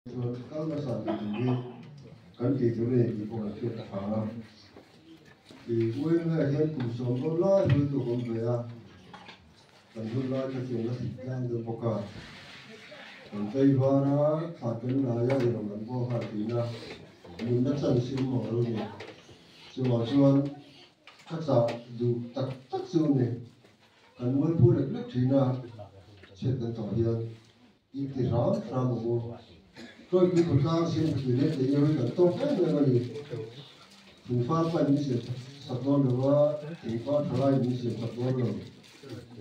Chuan kal nasa tih tur hi kan tih tur a ni tih pawh kan hriat a tha a. I uaimaiah hian kum sawm dawn lai hruai tu ka awm ve a, kan hun lai kha chuan la thik tlang deuh bawk a. Kan tlaivar a, thla kan lai a, i rawn kan baw nghal thin a, nunna chan sim mawh lo ni. Chuvang chuan ka chah duh tak tak chu a ni. Kan mualphu lek lek thin a, chhiat kan tawh hian. I ti hram hram ang u. Tawipui khawtlang siam tha tui leh tei hi kan tawk em em a ni. Thingfar pain min siam sak dawn lo a, thingfar thalaiin min siam sak dawn lo.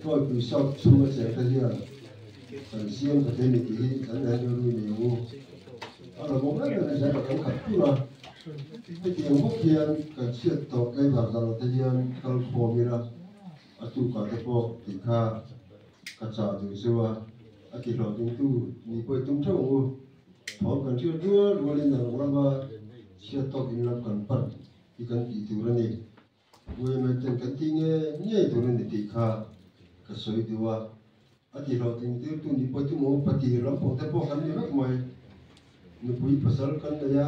Tawipui South chhunga cheng te hian kan siam tha thei ni tih hi kan en rilru ni ang u. A lo bawk em em a zela kan khat tur a. Hetiang bawk hian kan chhiat tawh tlaivar zan ah te hian kal khawm ila a tukah te pawh tih kha Ka chah duh chu a, a ti hlawhtlingtu ni pawh i tum theuh ang u. Thawm kan hriat rual rualin a rang lama chhiat tawk in lam kan pan hi kan tih tur a ni. Uiamai ten kan tih nge ngei tur a ni tih kha ka sawi duh a. A ti hlawhtlingtirtu ni pawh i tum ang u, patir lampang te pawh kan ni vek mai. Nupui pasal kan nei a,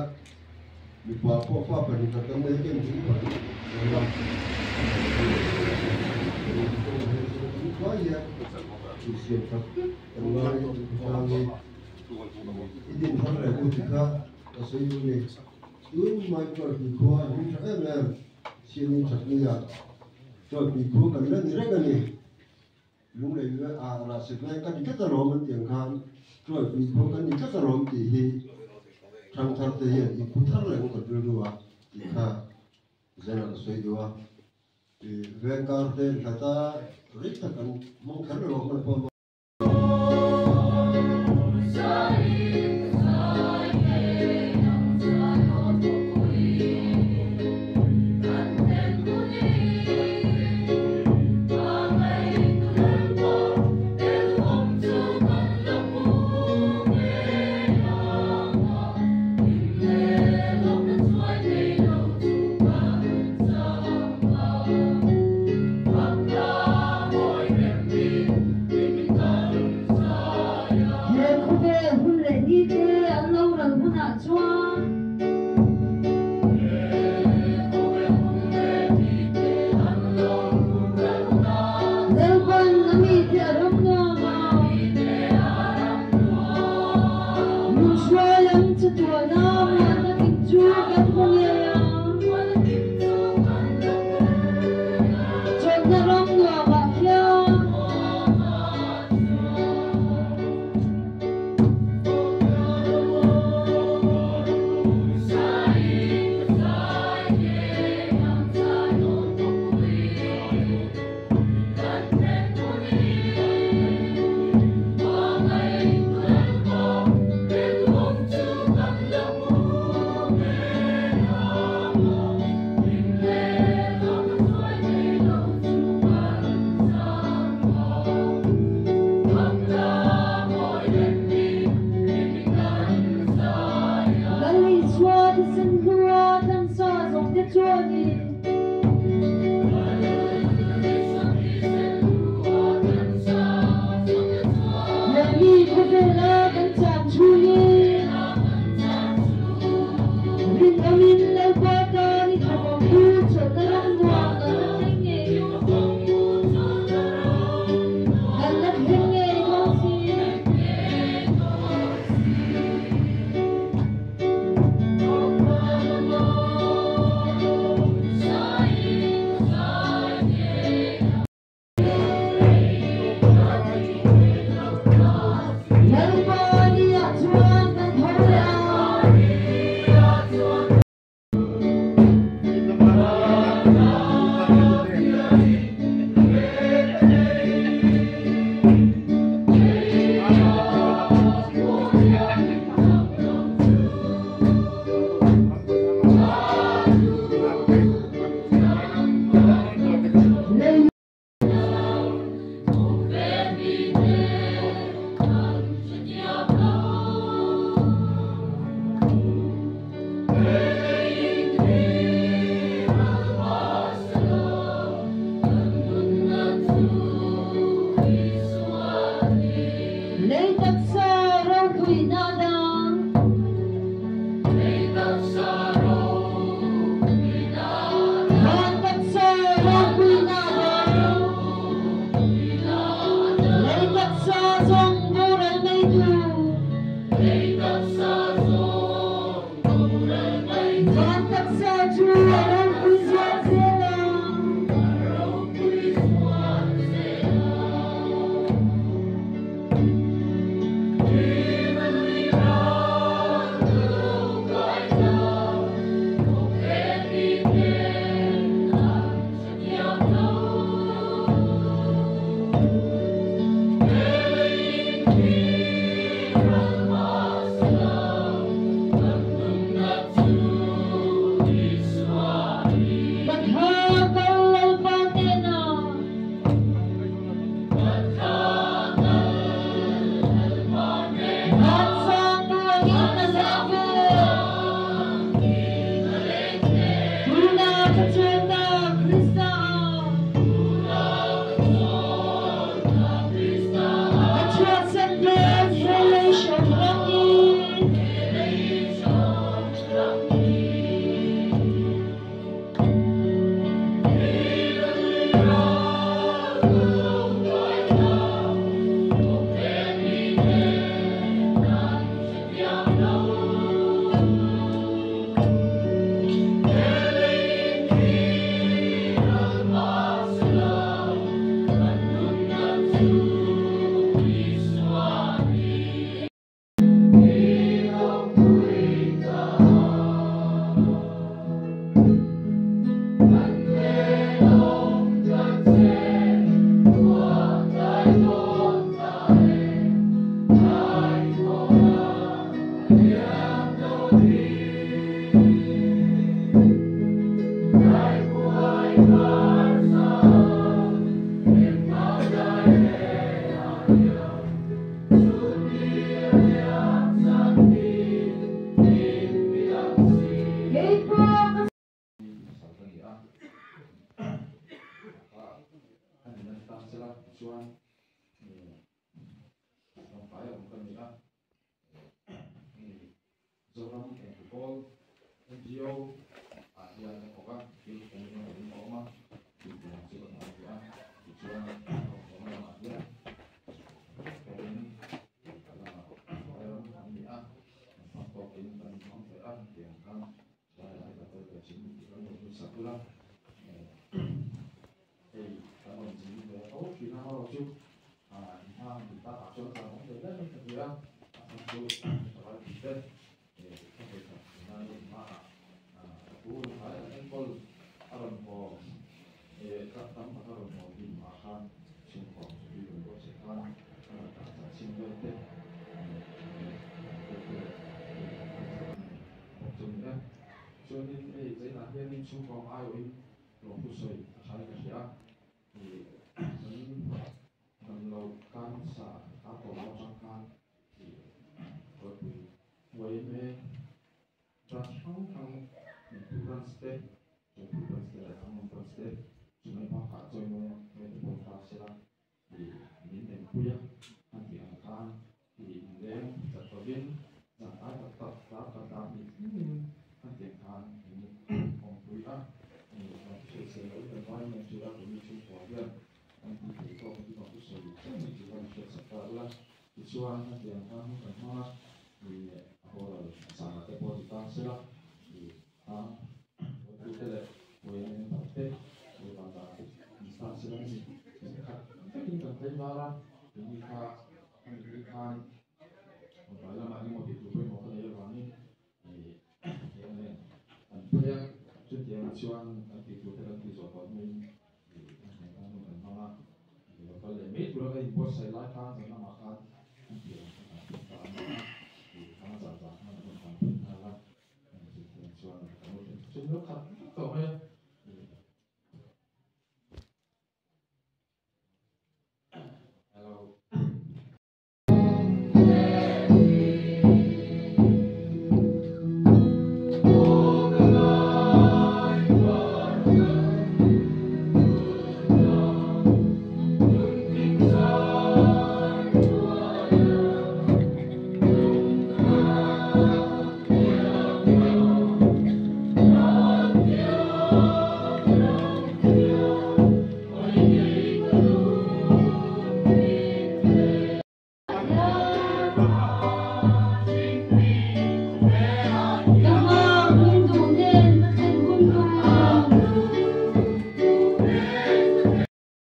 mipa pawh fa pahnih khat kan nei em chu pahnih nei a. Kan khuai hian insiam that vek kan ngai tlang hi i din thar leh u ti kha ka sawi duh a ni. Tun mai Tualpui khua an hming tha em em, Siamin Thatnia Tualpui khua kan la ni reng a ni. Lunglei ah rahsi veng ka ni tlat alawm an tih ang khan Tuaipui pawh kan ni tlat alawm tih hi thangthar te hian i pu thar leh ngawt rilru a tih kha zela ka sawi duh a. Veng kar te hlata rei tak an hmang kher lo a hman pawh. He khawvel hun leh ni te an lo ral hunah chuan. Lalpan a mite a ram nuam a. Min hruai ang che tuana muanna dik chu kan hmu ngei a. Chawlhna ram nuamah khian. Zoram Engti Pawl, NGO, ah hian a thawk a, thil eng emaw in a awm a, tih tur ang chu ka hna a ti a, tichuan thawkhlawhna lamah hian thawkin a lamah ram an ni a, an hmang tawkin kan inhmang ve a, tiang khan lai ah hian ka tel ve thin tih kan lo hmuhsak ula, hei kan rawn zin ve tho thin a, amaherawhchu in hma han tih takah chuan zan awm ve hle mai ka ti a, a chhan chu thalai tih te ka hawi khat thin a, in hmaah ka pu hnai an enkawl a rawn haw khat tam tak a rawn haw hlim ah khan chhungkaw chu rawn buatsaih khan a lakah chanchin vel te vel te leh bawk chu a ni e. Chuanin hei zainah hianin chhungkaw aiawhin Lawmthu sawi a tha in ka hria a, ih kan dam loh cancer a tawh atang khan ih Kawlpui YMA branch hrang hrang Inpui branch te, Chawlhpui branch te leh Thanglawn branch te chumai bakah Chawimawia te pawh ta sela ih min enpui a, an tih ang khan ih inleng chat lovin zan tlai tak tak tlak tak tak ni thlengin an tih ang khan min awmpui a, ih kan thusawi loh in kan vai em em a, keini chhungkua hian an tih theih tawk chu kan thusawi chen mai chu kan hriat sak ta ula, tichuan an tih ang khan hun kan hmang a, ih a boral zanah te pawh ti ta sela ih Ang Ruaitute leh Uaia member te Ruaibah dan te an start sila a ni. Thenkhat vekin kan tlaivar a, keini kha a ni ni khan mobile lamah engemaw tih tur pawimawh ka neih avangin ih eng nen kan phei a, chutiangah chuan kan tih tur te kan tih zawh tawh hnuin ih kan hnen khan hun kan hmang a, ih lo kal leh mai tura kan inbuatsaih lai khan zan lamah khan an tih ang kha kan tum ta a ni a, ih khang zan zan khan an rawn kan pui nghal a. Hello. Ka hma hun duh nen ka thlen hun tur.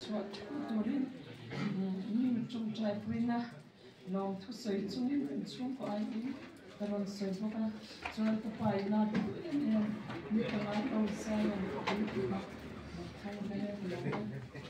Chhuah theuh turin mi tawngtaipuina lawmthu sawi chungin kan chhungkaw aiin ka rawn sawi bawk a, chuan ka pa in a duh em em ni panga ko Zion tih kha thang ve ka lo a.